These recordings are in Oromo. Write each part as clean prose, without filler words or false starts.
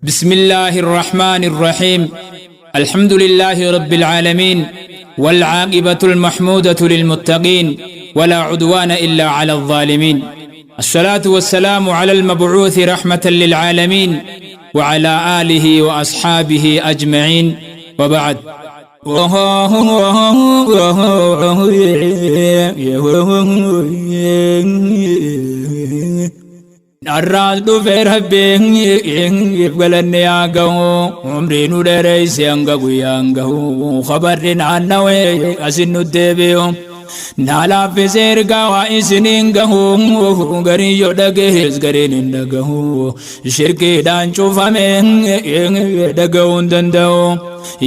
بسم الله الرحمن الرحيم الحمد لله رب العالمين والعاقبة المحمودة للمتقين ولا عدوان إلا على الظالمين الصلاة والسلام على المبعوث رحمة للعالمين وعلى آله وأصحابه أجمعين وبعد. Har'aas dhufee Rabbiif galanni haa gahu, umrii nu dheereyse hanga guyyaan gahu. Khabarri naannawee asin nu deebi'u, naa laaffise ergaa waa isiniin gahu. Gariin yoo dhagahees gariin hin dhagahu, shirkiidhaan cufame dhagahuu hin danda'u.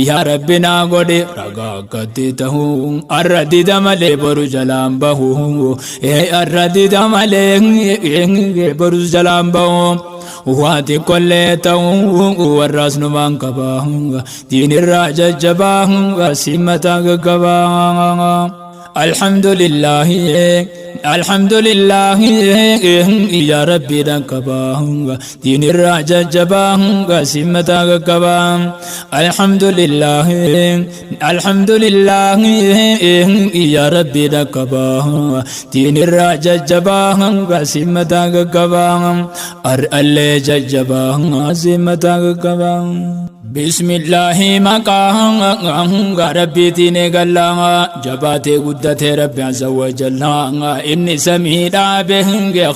Yaa Rabbi, naa godhi ragaa akkatti tahu. Arra dida malee boru jalaan bahu, arra dida malee boru jalaan bahu. Waa xiqqollee ta'u warraas numaan qaba, diinirraa jajjabaa simmataa gaggabaa. الحمد لله، الحمد لله، يا ربي دنكبا دين الراجا جبا سمتا قبا. الحمد لله، الحمد لله، يا ربي دنكبا دين الراجا جبا سمتا قبا. أر ججبا سمتا قبا. بسم الله، maqaa Rabbiitiin eegallaa. Jabaatee guddatee Rabbi عز وجل, inni samii dhaabe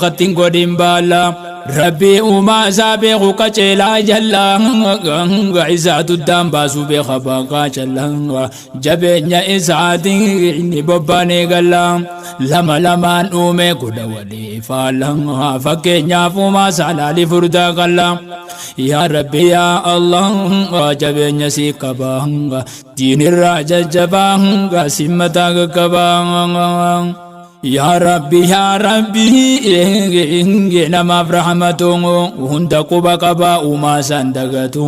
kattiin godhin baala. Rabbii uumaa isaa beeku qaceelaa jalla, isaa duddaan baasuu beeka baaqaa jalla. Jabeenya isaatiin inni bobbaan eegalla. Lama lamaan uume godha walii faala, fakkeenyaaf uumaa isaa laalii furdaa qalla. Yaa Rabbi, yaa Allah, jabeenya sii qaba, diinirraa jajjabaa simmataa qaqqabaa. Yaa Rabbi, yaa Rabbi, namaaf rahmatu hunda quba qaba, uumaa isaan dagatu.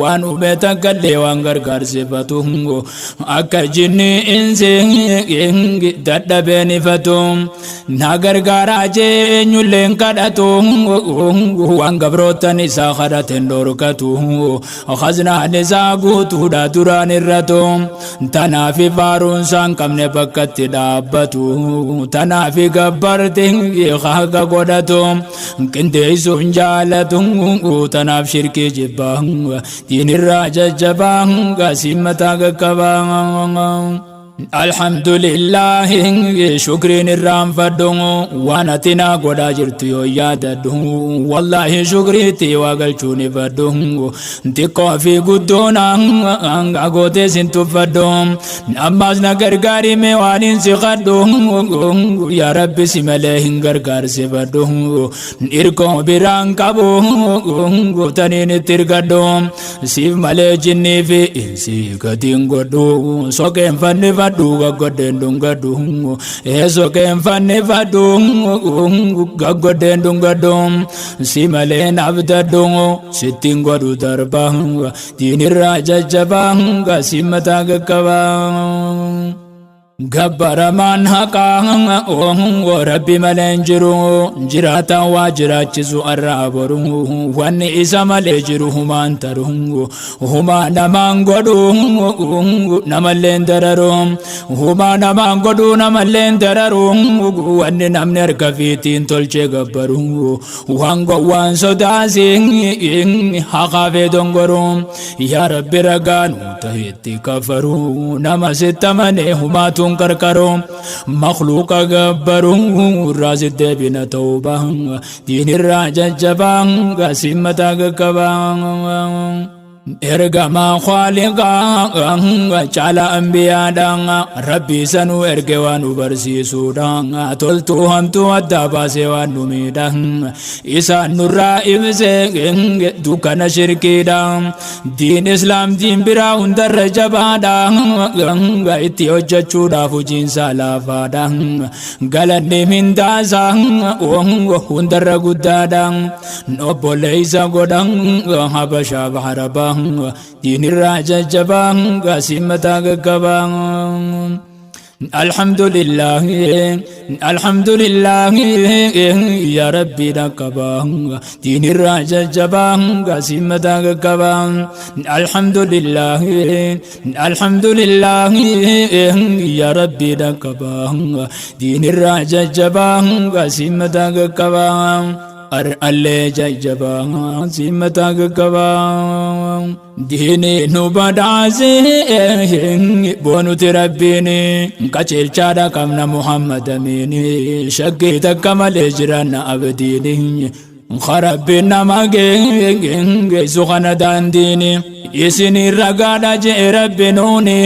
Waan uume takkallee waan gargaarsifatu, akka jinni insi dadhabeen ifatu. Na gargaaraa jee eenyulleen kadhatu, waan gabrootan isaa kadhateen dhorkatu. Khaznaan isaa guutuudha duraan irratu, tanaafi faaruun isaan qabne bakkatti dhaabbatu. Tanaafi gabbarte haqa godhatu, qindeessuun jaalatu, tanaaf shirkii jibbaa. Diinirraa jajjabaa simmataa qaqqabaa. الحمد لله, shukriin irraanfadhu, waan ati naa godhaa jirtu yoo yaadadhu, wallaahi shukriitti waa galchuun ifadhu. Xiqqoo fi guddoon gootee sin tuffadhu, ammaas na gargaarime waan hin siqadhu. Yaa Rabbi, si malee hin gargaarsifadhu, irkoo biraan qabu taniin itti irgadhu. Siif malee jinnii fi insi gatiin godhu, soqeen fannifadhu, gaggodheen dhungadhu. Soqeen fannifadhu, gaggodheen dhungadhu. Si malee naabdadhu, sittiin godhu darba. Diinirraa jajjabaa simmataa qaqqabaa. Gabbaramaan haqaa Rabbi malee hin jiru, jiraataan waa jiraachisu arraa boru. Wanni isa malee jiru humaan taru, humaa namaan godhu, namalleen dararu. Humaa namaan godhu, namalleen dararu. Wanni namni harka fiitiin tolchee gabbaru, waan gowwaan sodaasi haqaafee dongoru. Yaa Rabbi, ragaanu tahetti kafaru, nama sittamane humaatuun qarqaru. Makhluuqa gabbaru irraa sitti tawbaa, diinirraa jajjabaa simmataa qaqqabaa. Ergamaa Khaaliqaa caala ambiyaadhaan, Rabbi sanuu erge waan nu barsiisuudhaan. Toltuu hamtuu addaa baasee waan nu miidhaan, isaan nurraa ibsee dukkana shirkiidhaan. Diin Islaam diin biraa hundarra jabaadha, itti hojjechuudhaaf hojiinsaa laafaadha. Galanni mindaasaa hundarra guddaadha. Obboleessa godhan Habashaa baharabaa, diinirraa jajjabaa simmataa gaggabaa. Alhamdulillaahi Alhamdulillaahi yaa Rabbii dhaqqabaa diinirraa jajjabaa gaasii mataa qaqqabaa. Alhamdulillaahi Alhamdulillaahi yaa Rabbii dhaqqabaa diinirraa jajjabaa gaasii mataa qaqqabaa. Ar'allee jajjabaa sii mataa qaqqabaa. Diini nu badhaase boonuti Rabbiin qajeelchaadha qabna Muhammad Amiini shakkii takka malee jiranna abdiini Rabbiin nama geessu kana daandiini isin ragaadha jee Rabbi nuuni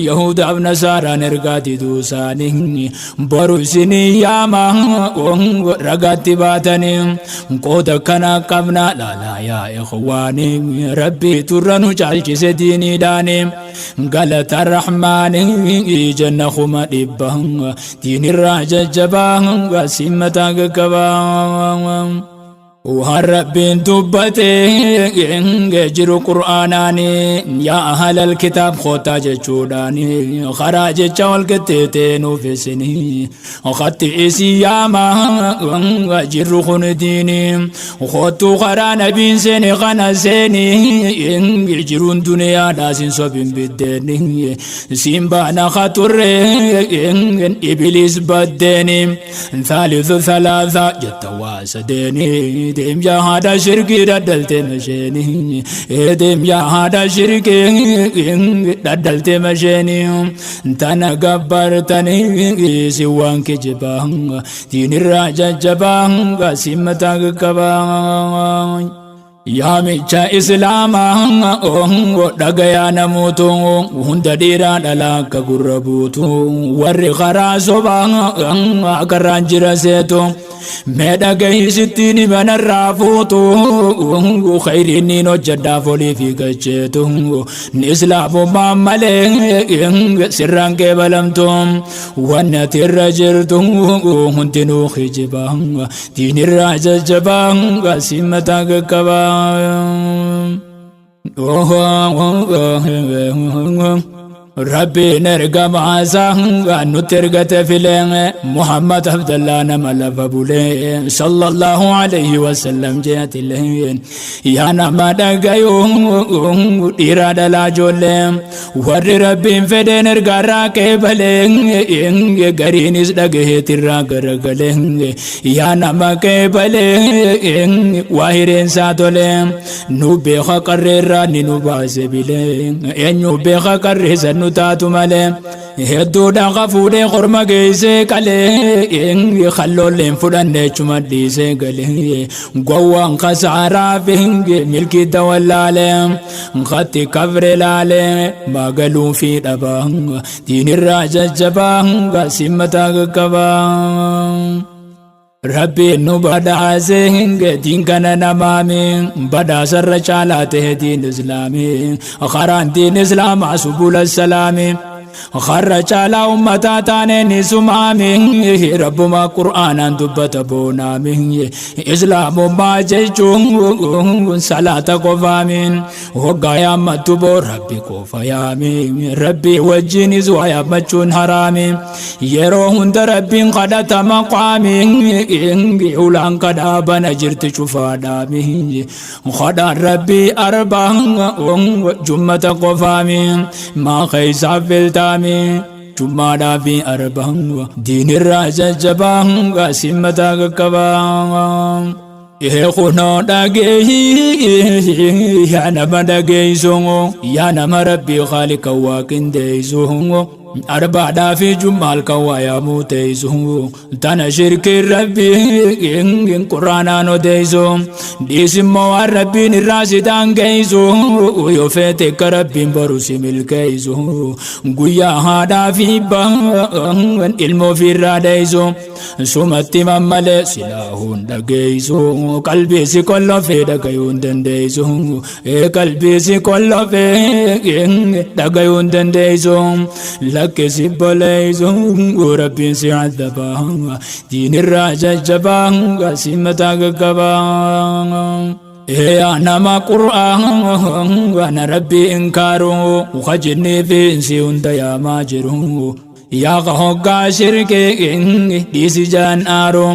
Yahudaaf Nasaaraan ergaa diduusaanii boru isin yaama ragaatti baatanii qooda kana qabna laalaa yaa ikhwaani Rabbii turra nu caalchise diiniidhaani galata rahmaani janna 100,000 diinirraa jajjabaa simmataa gaggabaa. Waan Rabbiin dubbate jiru Qur'aanaani yaa ahlal kitaab kootaa jechuudhaani karaa jecha wal qixxeetee nuuf isinii khatti isii yaama jirru kun diini koottuu karaa nabiin seeni kana seeni jiruun duniyaadhaa sin sobin biddeeni siin baana katurre ibiliis baddeeni thaalithu thalaatha jetta waa sadeeni deem yaa haadha shirkii dhadhalte masheeni deem yaa haadha shirkii dhadhalte masheeni tana gabbartanii si waan kijibaa diinirraa jajjabaa si mataa qaqqabaa. Yaamicha Islaamaa dhagayaa namoota hunda dhiiraa dhalaa akka gurra buutu warri karaa sobaa akarraan jira seetu mee dhagahii manarraa fuutu khayriin niin hojjedhaaf olii fi gacheetu islaamummaa malee sirraan qeebalamtu wanni ati irra jirtu hundinuu kijiba diinirraa jajjabaa si mataa qaqqabaa. Rabbiin ergamaasaa nutti ergate filee Muhammad Abdallah nama lafa bulee sallallahu alayhi wasallam jeetilee yaa nama dhagayuu dhiiraa dhalaa ijoollee warri Rabbiin fedheen ergaarraa qeebalee gariinis dhagaheetirraa garagalee yaa nama qeebalee waa hireensaa tolee nu beeka qarreerraa ni nu baase bilee eenyu beeka qarreessa nu taatu malee hedduudha fuudhee korma geessee qalee kalloolleen fudhannee chuma dhiisee galee gowwaan kasaaraa fi milkii dawallaalee khatti kafre laalee magaluu fi dhabaa diinirraa jajjabaa simmataa qaqqabaa. Rabbiin nu badhaase diin kana namaami badhaasarra caalaa ta'e diin islaamii karaan diin islaamaa subula salaami karra caalaa ummataa taanee ni sumaami rabbuma qur'aanaan dubbata boonaami islaamummaa jechuun salaata qofaami hoggaa yaammattu boo rabbi qofa yaami rabbi wajjinis waa yaammachuun haraami yeroo hunda rabbiin kadhatama qaami ulaan kadhaa bana jirti cufaadhaami kadhaan rabbii arbaa jummata qofaami maa keeysaaf filtaami jummaadhaa fi arbaa diinirraa jajjabaa simmataa qaqqabaa. Kunoo dhageeyi yaa nama dhageeysu yaa nama rabbii khaalika waaqindeeysu arbaadhaa fi jummaal kan waayamuu teeysu tana shirkii rabbii quraanaan odeeysu dhiisimmoo waan rabbiin irraa si daangeeysu yoo feete akka rabbiin baru si milkeeysu guyyaa haadhaa fi baan ilmoo ofirraa dheeysu sumatti mammalee silaahuun dhageeysu qalbii si kollofee dhagayuu hin dandeeysu qalbii si kollofee dhagayuu hin dandeeysu lakkisi boleeysu rabbiin si azabaa diinirraa jajjabaa si mataa qaqqabaa. Yaa nama qur'aana rabbii inkaaru kajinnii fi insi hunda yaamaa jiru. Yaa hoggaa shirkii dhiisi jaan aaru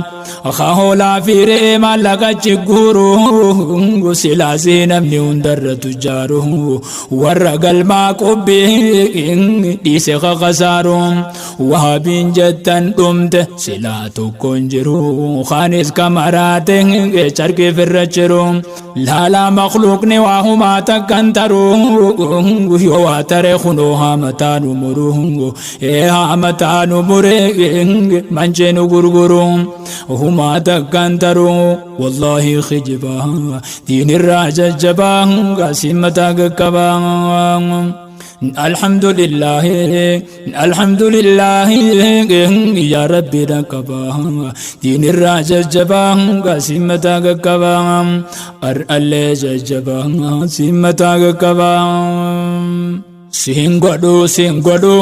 hoolaa fi re'ee maallaqa guuru silaasii namni hundarra tujjaaru warra galmaa qubbii dhiise kakasaaru wahabiin jettan dhumte silaa tokko hin jiru kaanis kamaraate carqii firra jiru laalaa makluuqni waa humaa takkan taru yoo waa tare kunoo haamataa nu muru haamataa nu mure manchee nu gurguru humaa takkan taru wallaahi kijibaa diinirraa jajjabaa gaasiin mataa qaqqabaa. الحمد لله، الحمد لله، يا ربي ركبا دين الراجل جبا قاسمتا قبا أرأل جبا سمتا قبا. Siin godhu, siin godhu,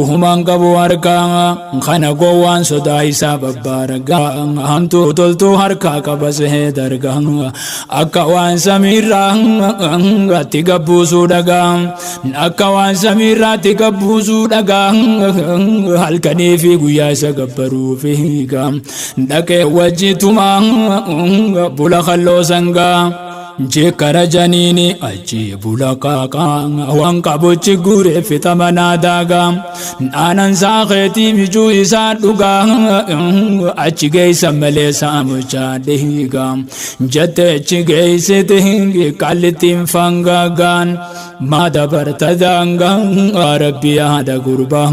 humaan qabu harkaa kana gowwaan sodaa isaa babbaaragaa hamtuu toltuu harkaa qaba sehee dargaa akka waan samiirraa atti gabbuusuu dhagaa akka waan samiirraa gabbuusuu dhagaa halkanii fi guyyaa isa gabbaruu fi dhaqee wajjitumaa bula kalloo sangaa jekkara janiini achi bula qaaqa waan qabuchi guure fixa manaa daagaa aanan saakeetii mijuu isaa dhugaa achi geeysa malee saamuchaa dhiigaa jette achi geeysite qallittiin fangaagaan maa dabarta daangaa rabbi yaada gurbaa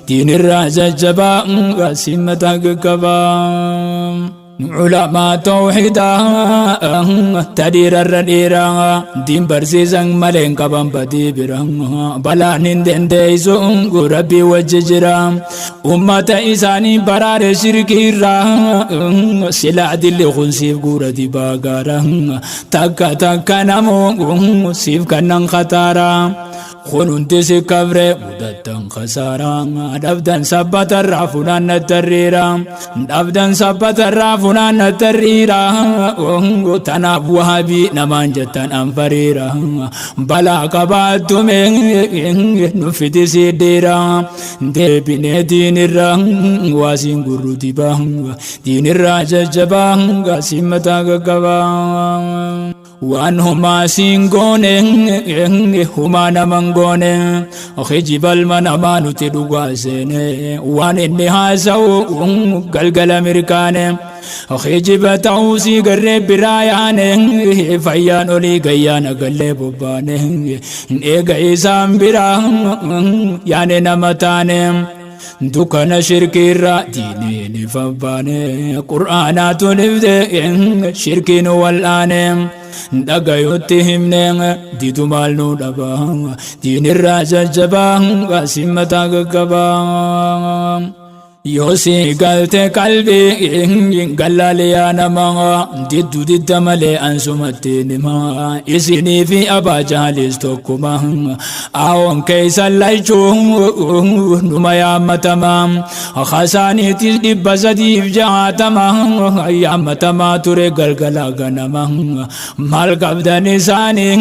diinirraa jajjabaa simata qaqqabaa. علماء توحيدا تدير الرديرا دين برسيسان ملين قبان بدي برا بلان دنديسو ربي وججرا أمة إساني برار شركيرا سلا دل خنسيف قورة باقارا تكا تكا نمو سيف كنن خطارا خنونتي si kafre mudattan khasaaraa dhabdan sabbatarraa funaannattarriira dhabdan sabbatarraa funaannattarriira tanaaf wahabii namaan jettan anfariira balaa qabaattume nuffiti siidhiira deebinee diinirra waasiin gurru dibaa diinirraa jajjabaa gaasiin mataa qaqqabaa. Waan humaa siin goone, humaa naman goone, kijibalma namaa nuti dhugaa seene waan inni haasa'u galgala mirkaane kijiba ta'uu sii garree biraa yaane fayyaan olii gayyaan agallee bobbaane eega isaan biraa yaane nama taane dukkana shirkiirra diiniin fabbaane qur'aanaatu nifte shirkiin wal'aane dhagayutti himne didu maal nu dhaba diinirraa jajjabaa gaasiin mataa qaqqabaa. Yoo si galte qalbii gallaaliyaa namaa diddu didda malee ansumatti nima isinii fi abaa jaalis tokkuma aawon keeysan lachuu numa yaammatama kasaaniitis 360 yaammatamaa ture galgala ganama maal qabdan isaanii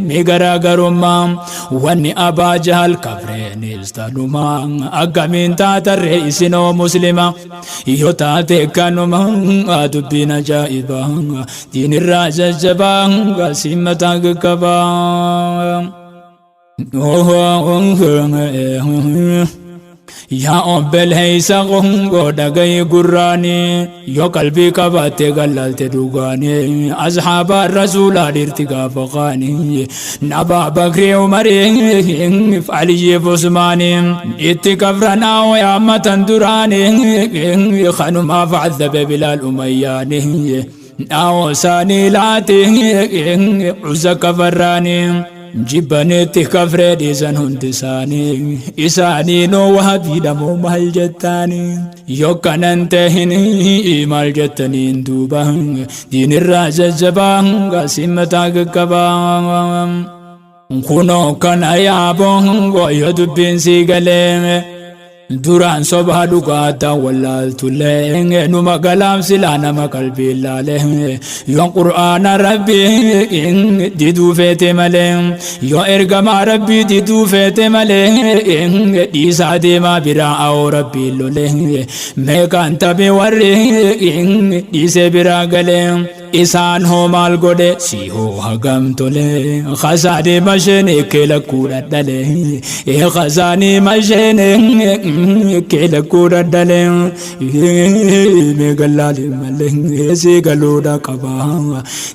mi garaagarummaa wanni abaa jahal kafreenis tanuma akkamiin taatarree isinoo muslima yoo taate kanuma dubbiin ajaa'iba diinirraa jajjabaa gaasiin mataa qaqqabaa. Yaa obboleessa koo dhagayi gurraanii yoo qalbii qabaatte gallaalte dhugaanii asxaabaa rasuulaa dhiirti gaafa qaanii nabaa Bakrii Umarii Aliyyiif Usmaanii itti kafranaa yaammatan duraanii kanumaaf cadhabe Bilaal Umayyaanii dhaawoo isaanii laate cusa kafarraanii jibbanitti kafree dhiisan hundi isaanii isaanii noo wahabiidhamoo maal jettaanii yoo kanan tahin maal jettaniin duuba diinirraa jajjabaa gaasiin mataa qaqqabaa. Kunoo kana yaaboo yoo dubbiin sii galee. Duraan sobaa dhugaataan wallaaltullee numa galaam silaa nama qalbii laale. Yoo Qur'aana Rabbii diduu feete malee, yoo ergamaa Rabbii diduu feete malee, dhiisaa deemaa biraa awoo Rabbii lole. Meeqaan tabe warri dhiisee biraa galee? Isaan hoo maal godhe, si hoo hagam tole? Kasaanii masheen kee lakkuu dhadhale, kasaanii masheen kee lakkuu dhadhale. Mee gallaale malee si galuudha qaba,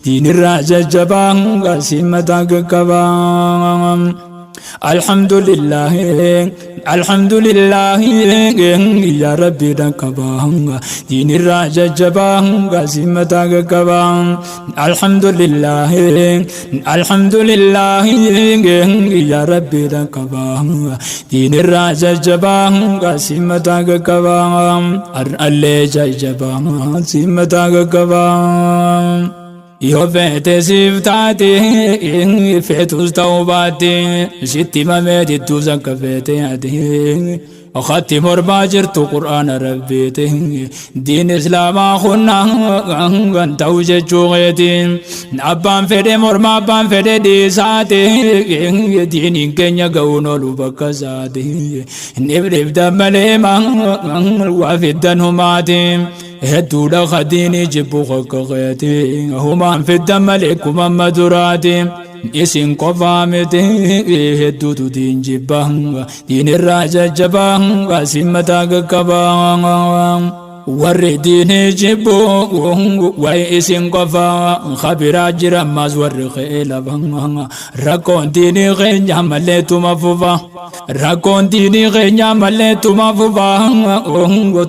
diinirraa jajjabaa si mataa qaqqabaa. Alhamdulillah, alhamdulillah, ya Rabbi dhaqqaba, diinirraa jajjabaa si mataa qaqqaba. Alhamdulillah, alhamdulillah, ya Rabbi dhaqqaba, diinirraa jajjabaa si mataa qaqqaba. Har'allee jajjabaa si mataa qaqqaba. Yoo feete siif taate, feetus ta'uu baatte, sitti himamee didduus akka feete ati. Wakati mormaa jirtu Qur'aana Rabbiiti. Diin Islaamaa kunna kan ta'u jechuu keeti. Abbaan fedhe mormaa, abbaan fedhe dhiisaati. Diiniin keenya ga'uun oolu bakka isaati. Dhibdhibdan malee waa fiddan humaati. Hedduudha kadiinii jibbu akka keeti. Humaan fiddan malee kumamma duraati. Isin qofaa miti, hedduutu diin jibba. Diinirraa jajjabaa si mataa qaqqabaa. Warri diinii jibbu wayi isin qofa, kabiraa jira ammas warri ka'ee lafa. Rakkoon diinii keenya malee tuma fufa. Rakkoon diinii keenya malee tuma fufa.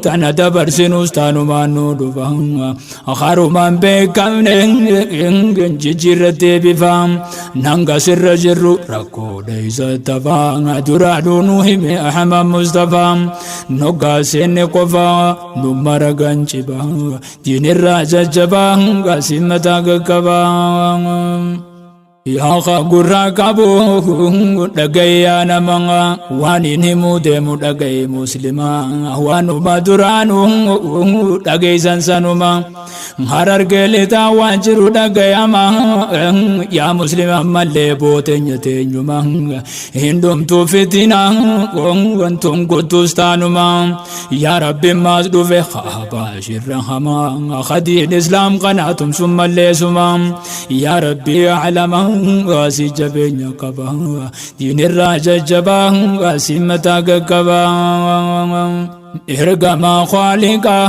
Tana dabarsinus taanumaan nu dhufa. Harumaan beekamne jijjiirrattee bifa. Nanga sirra jirru rakkoodha isa tafa. Duraa nu hime Ahmad Mustafaa. Noggaa seenne qofa nu mara ganciba. Diinirraa jajjabaa si mataa qaqqabaa. Yaa gurraa qabu dhagayyaa, nama waan hin himuu deemu dhagaye muslimaa, waanuma duraanuu dhageessan sanuma. Harargee Lixaa waan jiru dhagayama, yaa muslima, mallee booteenya teenyuma hin dhumtuu fitina wantuun guttuus taanuma. Yaa Rabbi, maas dhufe habaashirra hamaa khadiin Islaam kanaa tumsun malleessuma. Yaa Rabbi, alama si jabeenya qaba, diinirraa jajjabaa si mataa qaqqaba. Ergamaa Khaaliqaa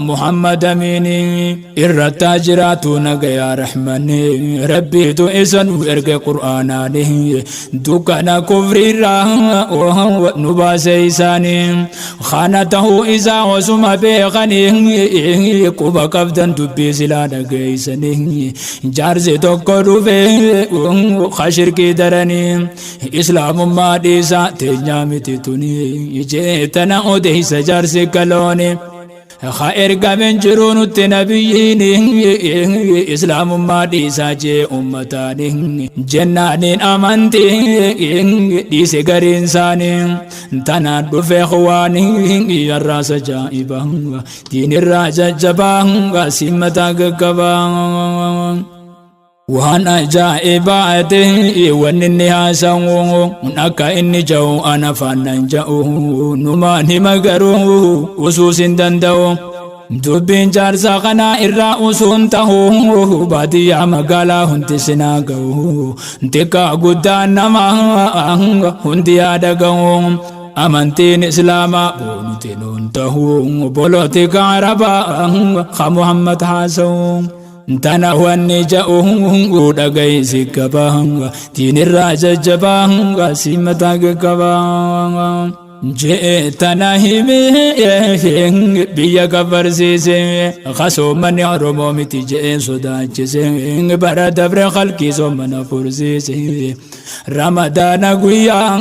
Muhammad Amini irrattaa jiraatu nagayaa rahmani, Rabbiitu isa nu erge Qur'aanaani, dukkana kufriirraa nu baase. Isaanii kana tahuu isaa osuma beekanii, quba qabdan dubbii silaa dhageeysanii, jaarsi tokko dhufe khashirkii daranii, islaamummaa dhiisaa teenyaa miti tuni jee tana odeeysa jaarsi kalooni. Ha ergamen jiru nutti nabiyyiin, islaamummaa dhiisaa jee ummataani jennaaniin, amantii dhiise gariin isaanii. Tanaan dhufe waan yarraasa jaa'iba, diinirraa jajjabaa si mataa gaggabaa. Waan ajaa'ibaate wanni inni haasa'u, akka inni ja'u ana faannan ja'u, numaan hima garuu usuus hin danda'u. Dubbiin jaarsa kanaa irraa usuun ta'u, baadiyyaa magaalaa hundi sinaa ga'u, xiqqaa guddaan nama hundi yaada ga'u. Amantiin Islaamaa boonuti nuun ta'u, polotika Arabaa ka Muhammad haasa'u. Tana wanni ja'u dhagaysi qaba, diinirraa jajjabaa si mataa qaqqaba. Jee tana hime biyya kafarsiise, kasoomanni Oromoo miti jee sodaachise, bara dabre halkii soomana fursiise. Ramadaana guyyaa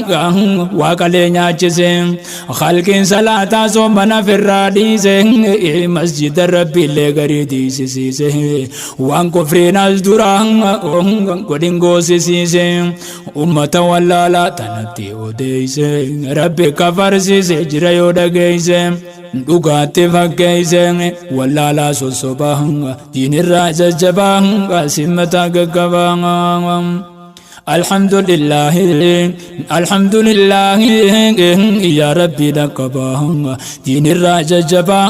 waaqalee nyaachise, khalqiin salaataa soomana firraa dhiise, masjida rabbiillee garii diisisiise, waan kufriin as dura godhin goosisiise, ummata wallaalaa tanatti odeeyse, rabbi kafarsiise jira yoo dhageeyse, dhugaatti fakkeeyse, wallaalaa sossobaa, diinirraa jajjabaa, simmataa gaggabaa. الحمد لله، الحمد لله، يا ربي لقبا، دين الراجة جبا،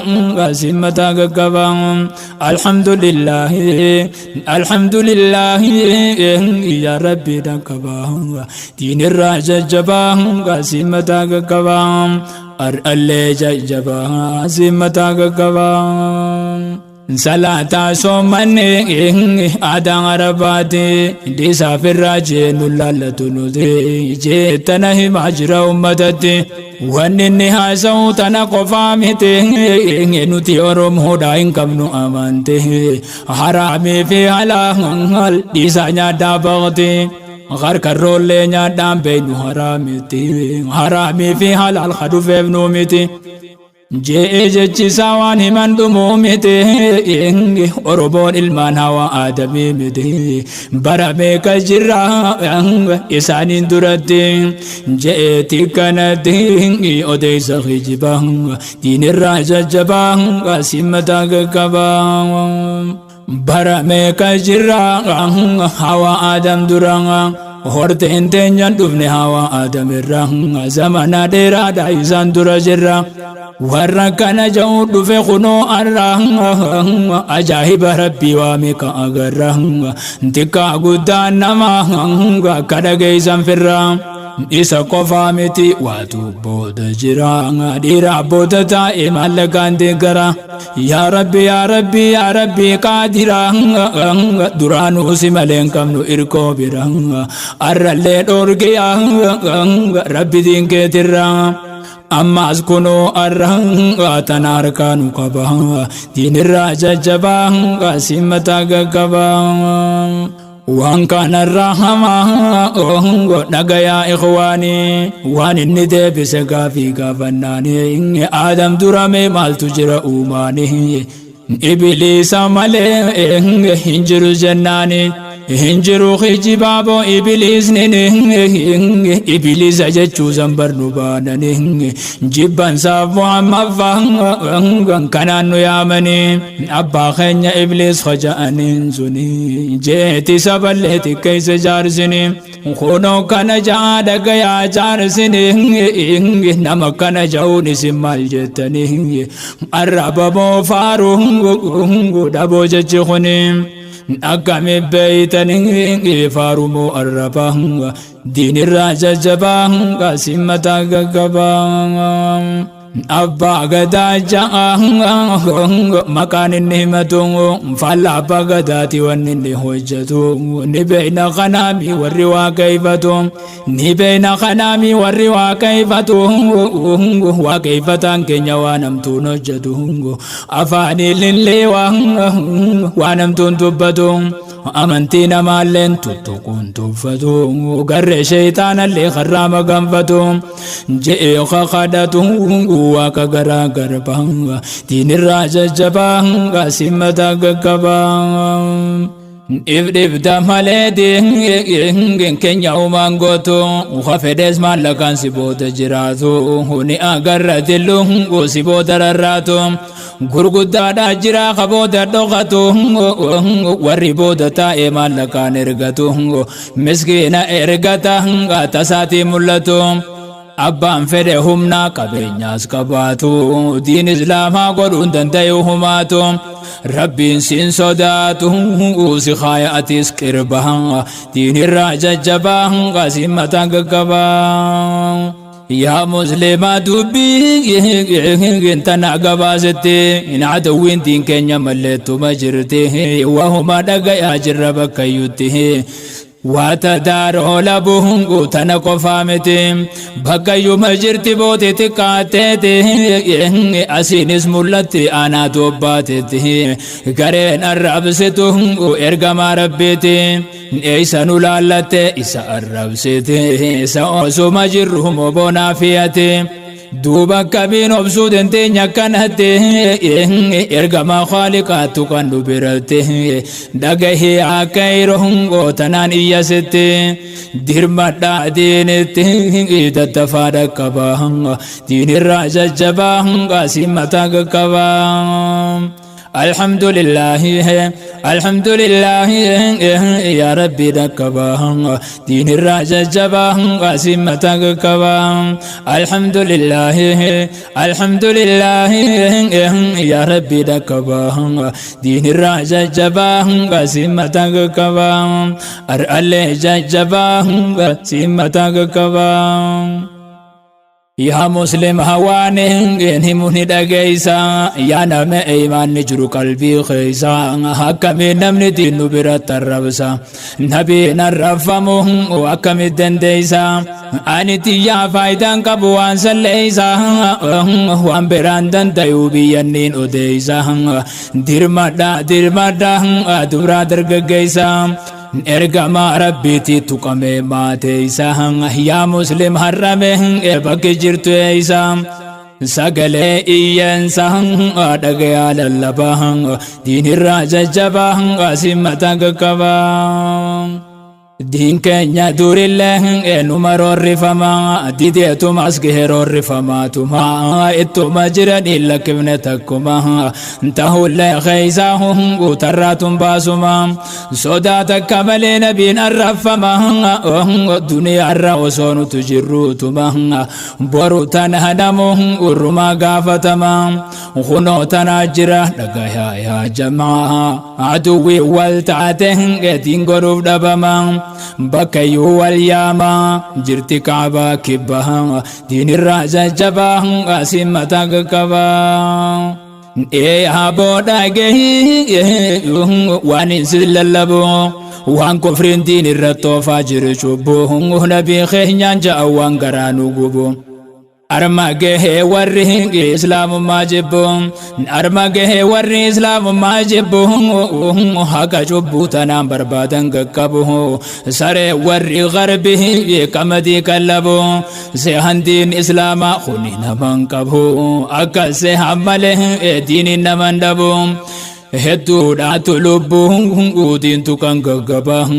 سمتا قبا. الحمد لله، الحمد لله، يا ربي لقبا، دين الراجة جبا، سمتا قبا، أرألي جبا، سمتا قبا. Salaataa soommanni aadaan Arabaati, dhiisaaf irraa jeennu laallatu nuti jeettana himaa jira ummatatti. Wanni inni haasa'u tana qofaa miti, nuti Oromoodhaa hin qabnu amante, haraamii fi halaal dhiisaa nyaadhaa baqti. Harkarroollee nyaadhaan beeynu haraamiti, haraamii fi halaal kadhufeef nuu miti. Je'ee jechisaa waan himan dhumuu miti, Oromoon ilmaan hawa aadamii miti, bara meeqa jirra isaaniin duratti, je'eeti kanatti odeessa kijibaa, diinirraa jajjabaa, simmataa gaggabaa. Bara meeqa jirra hawa aadam dura, horteen teenyaan dhufne hawa aadamirra, zamana dheeraadha isaan dura jirra. Warra kana ja'u dhufe kunoo arra, ajaa'iba rabbii waa meeqa agarra, xiqqaa guddaan nama akka dhageessan firra. Isa qofaa miti, waatu booda jira, dhiira booda taa'e maallaqaan deeggara. Yaa rabbi, yaa rabbi, yaa rabbi qaadira, duraanuu si malee hin qabnu irkoo bira, arrallee dhoorgiya rabbi diinkeetirra. Ammaas kunoo arra tana harkaa nu qaba, diinirraa jajjabaa, simmataa gaggabaa. Waan kanarraa hamaa dhagayaa ikhwaanii, waan inni deebise gaafii gaafannaanii, aadam durame maaltu jira uumaanii, ibiliisa malee hin jiru jennaani, hin jiru kijibaaboo ibiliisni, ibiliisa jechuu zambar nu baanani, jibbansaaf Muhammad kanaan nu yaamanii, abbaa keenya ibliis hoja'aniin suni jeeti saballee xiqqeesse jaarsini. Kunoo kana ja'a dhagayaa jaarsini, nama kana ja'uun isin maal jettanii, arrabamoo faaruu dhaboo jechi kuni akkami beeytanii, faarumoo arraba, diinirraa jajjabaa, simmataa gaggabaa. Abbaa gadaa ja'a maqaan inni himatu, faalla abbaa gadaati wanni inni hojjetu, ni beeyna kanaami warri waaqeeffatu, ni beeyna kanaami warri waaqeeffatu. Waaqeeffataan keenya waan hamtuun hojjetu, afaaniillee waan hamtuun dubbatu, amantii namaalleen tuttuquun tuffatu, garree sheeytaanallee karraa maganfatu, je'ee kakadhatu waaqa garaa garba, diinirraa jajjabaa, simmataa gaggabaa. If dhibda malee diin keenya uumaan gootu, fedhees maallaqaan si booda jiraatu, ni agarra dillu si booda rarraatu, gurguddaadha jira ka booda dhokatu, warri booda taa'ee maallaqaan ergatu, miskiina ergata tasaatii mul'atu. Abbaan fedhe humnaa qabeenyaas qabaatu, diin islaamaa godhuun danda'u humaatu, rabbiin siin sodaatu, si kaaya atis qirba, diinirraa jajjabaa, si mataa gaggabaa. Yaa muslimaa, dubbii tana gabaasetti hin adawwiin diin keenya malleettuma jirti, wahuma dhagayaa jirra bakkayyutti. Waa tadaaroo labuun tana qofaa miti bakkayyuma jirti booti xiqqaatteeti asiinis mul'atti aanaa toobbaatetti gareen arrabsitu ergamaa rabbiiti eeysa nu laallatte isa arrabsite isa osuma jirru moboonaa fiyate. Duuba akkamiin obsuu dandeenya akkanatti ergamaa khaaliqaattu kan nu biratti dhagahee akka yeroo tanaan iyyasitti dirmadhaa diinitti daddafaa dhaqqabaa diinirraa jajjabaa asiin mataa qaqqabaa. الحمد لله الحمد لله يا ربي دكبا دين الراجة جبا قاسمة كبا الحمد لله الحمد لله يا ربي دكبا دين الراجة جبا قاسمة كبا أرأل جبا قاسمة كبا Yaa Muslim hawaan himuun ni dhageessa yaa nama imaanni jiru qalbii keessa akkamiin namni diinnu biratti arrabsa nabiin arrabfamu akkamitti dandeessa ani tiyyaa faayidaan qabu waan salleessa waan biraan danda'u biyyanniin odeessa dirmadha dirmadha dubraa dargaggeessa. Ergamaa rabbiitti tuqamee maateessa yaa muslim harrame bakki jirtu eeysa sagalee iyyansa dhagayaa lallabaa diinirraa jajjabaa asiin mataa qaqqabaa. Diin keenya durillee numa roorrifama dideetumas gahee roorrifamaatuma ittuma jiranii lakkifne takkuma tahullee keeysaa guutarraatun baasuma sodaa takka malee nabiin arrafama duniyaarra osoo nutu jirruutuma boru tana namu urrumaa gaafatama kunoo tanaa jira dhagayaa yaa jamaa aduwwi wal taate diin godhuuf dhabama bakkayyuu wal yaamaa jirti kaabaa kibbaa diinirraa jajjabaa asiin mataa qaqqabaa. Ee aboo dhagahii waan isin lallabu waan kufriin diin irratti oofaa jiru cubbuu nabii keenyaan ja'a waan garaa nu gubu. Arma gahee warri islaamummaa jibbu arma gahee warri islaamummaa jibbu haqa cubbuu tanaan barbaadan qaqqabu saree warri garbi qamadii kallabu sehan diin islaamaa kuni naman qabu akka sehan malee diiniin naman dhabu hedduudhaatu lubbuu diintu kan gaggaba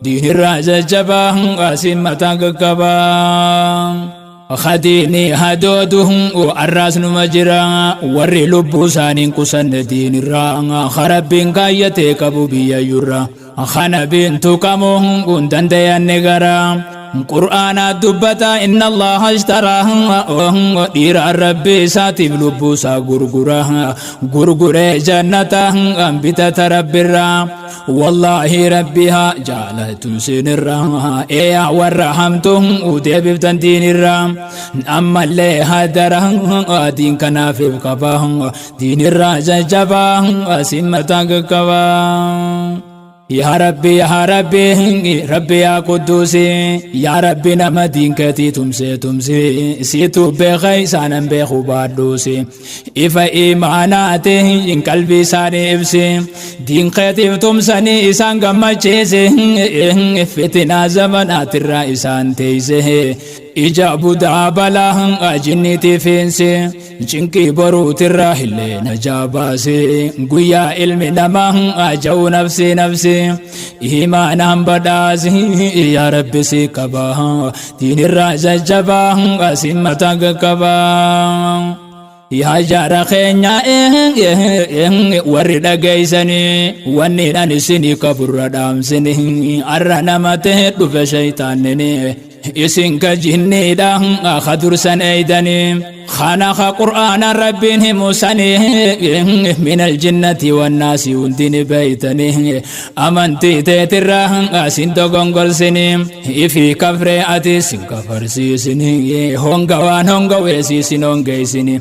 diinirraa jajjabaa asiin mataa qaqqabaa. Khadiini hadoodu arraas numa jira warri lubbuu isaaniin qusanne diinirraa rabbiin kaayyatee qabu biyyayyurra kanabiin tuqamu kun dandayanne gara qur'aana dubbata inna allaha ishtaraa dhiira rabbi isaatiif lubbuu isaa gurgura gurguree jannata bitata rabbirraa wallaahi rabbiha jaalatu sinirraa eeyaa warra hamtu deebiftan diinirraa ammallee hadara diin kanaafif qaba diinirraa jajjabaa asiin mataa qaqqabaa. Yaa Rabbi yaa Rabbi Rabbi yaa Qudduusi yaa Rabbi nama diin keetii tumsee tumsi siitu beeka isaanan beeku baadhuusi ifa imaanaati hin qalbii isaanii ibsi diin keetiif tumsanii isaan gammachiisi fitinaa zamanaatirraa isaan teeyse ija budaa balaa jinniitii fiinsi cinqii boruutirraa illee najaa baase guyyaa ilmi namaa aja'u nafsi nafsi imaanaan badhaasi yaa rabbi si qaba diinirraa jajjabaa asiin mataa qaqqabaa. Yaa jaara keenya warri dhageeysanii wanni ani isinii qaburra dhaamsini arra nama ta'e dhufe shaytaannini isin ka jinniidha ka dursan eeydanii. Kana ka Qur'aana Rabbiin himu sanii, min aljinnati wannaasi hundini beeytanii, amantii teetirraa asin dogongolsini, ifii kafree ati sin kafarsiisini, hongawaan hongawee siisin hongeysini,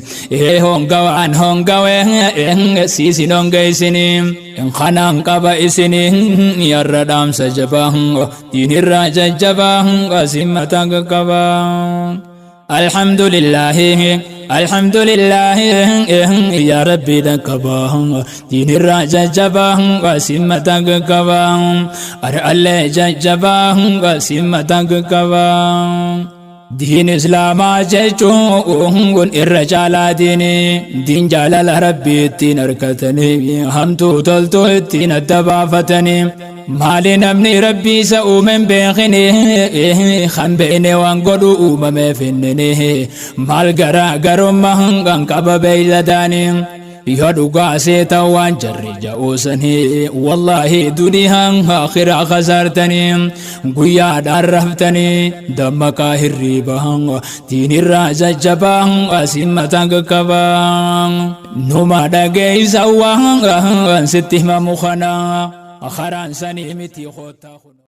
hongawaan hongawee siisin hongeysini. Kanaan qaba isini yarra dhaamsa jabaa, diinirraa jajjabaa asin mataa qaqqabaa. الحمد لله، الحمد لله، يا ربي دكبا، دين الراجا جبا قسمة قبا، أر جبا قسمة قبا. Diin Islaamaa jechuun irra caalaa diini, diin jaalala Rabbii ittiin harkatanii, hamtuu toltuu ittiin adda baafatanii. Maali namni Rabbii isa uumen beekini? Kan beekne waan godhu uumameef innini maal garaa garummaa kan qaba beeyladaanii? Yoo dhugaa seetan waan jarri ja'uusanii, wallaahi duniyaan akhiraa khasaartanii. Guyyaadhaan raftanii dammaqaa hirriibaa, diinirraa jajjabaa asiin mataa qaqqabaa. Numa dhageeysa waan sitti himamu kana, karaan sanii miti koottaa.